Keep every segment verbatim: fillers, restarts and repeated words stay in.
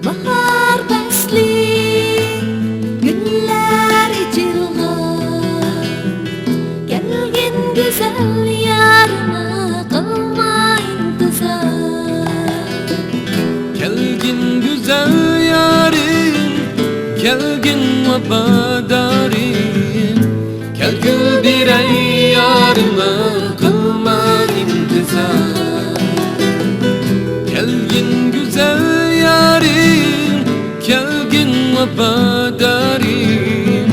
باھار پەسلى، گۈللەر ئېچىلغان، كەلگىن گۈزەل يارىمە، قىلما ئىنتىزار. كەلگىن گۈزەل يارىم، كەلگىن ۋاپادارىم، كەلگىن بېرەي يارىمە، قىلما ئىنتىزار. كەلگىن گۈزەل يارىم، كەلگىن ۋاپادارىم،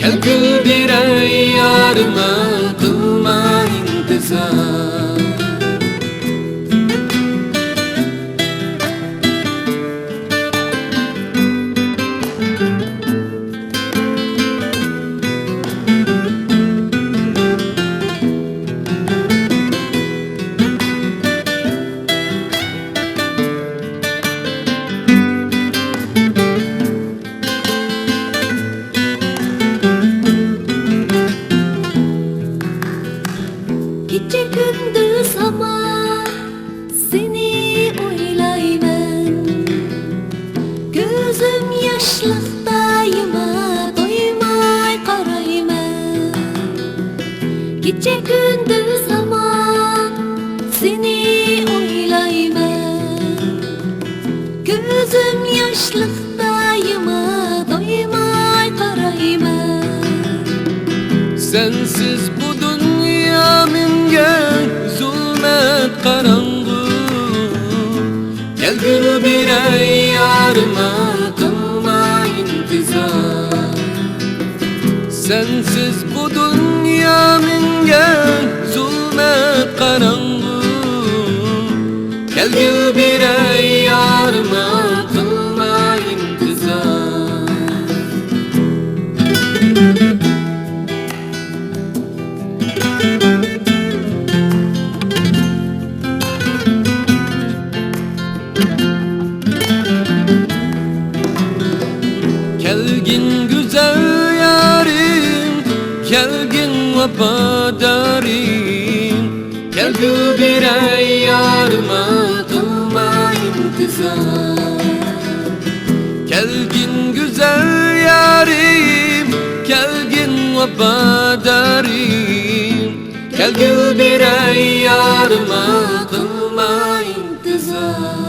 كەلگىن بېرەي يارىمە، قىلما ئىنتىزار. كېچە كۈندۈز ھامان سېنى ئويلايمەن. كۆزۈم ياشلىق دائىما تويماي قارايمەن. كېچە كۈندۈز ھامان سېنى ئويلايمەن. كۆزۈم ياشلىق دائىما تويماي قارايمەن. سەنسىز بۇ دۇنيا مەنگە زۇلمەت قاراڭغۇ. كەلگۈ بېرەي يارىمە، قىلما ئىنتىزار. سەنسىز بۇ دۇنيا مەنگە زۇلمەت قاراڭغۇ. كەلگىل بېرەي يارىمە، قىلما ئىنتىزار. كەلگىن گۈزەل يارىم، كەلگىن ۋاپادارىم، كەلگۈ بېرەي يارىمە، قىلما ئىنتىزار. كەلگىن گۈزەل يارىم، كەلگىن ۋاپادارىم، كەلگىل بېرەي يارىمە، قىلما ئىنتىزار.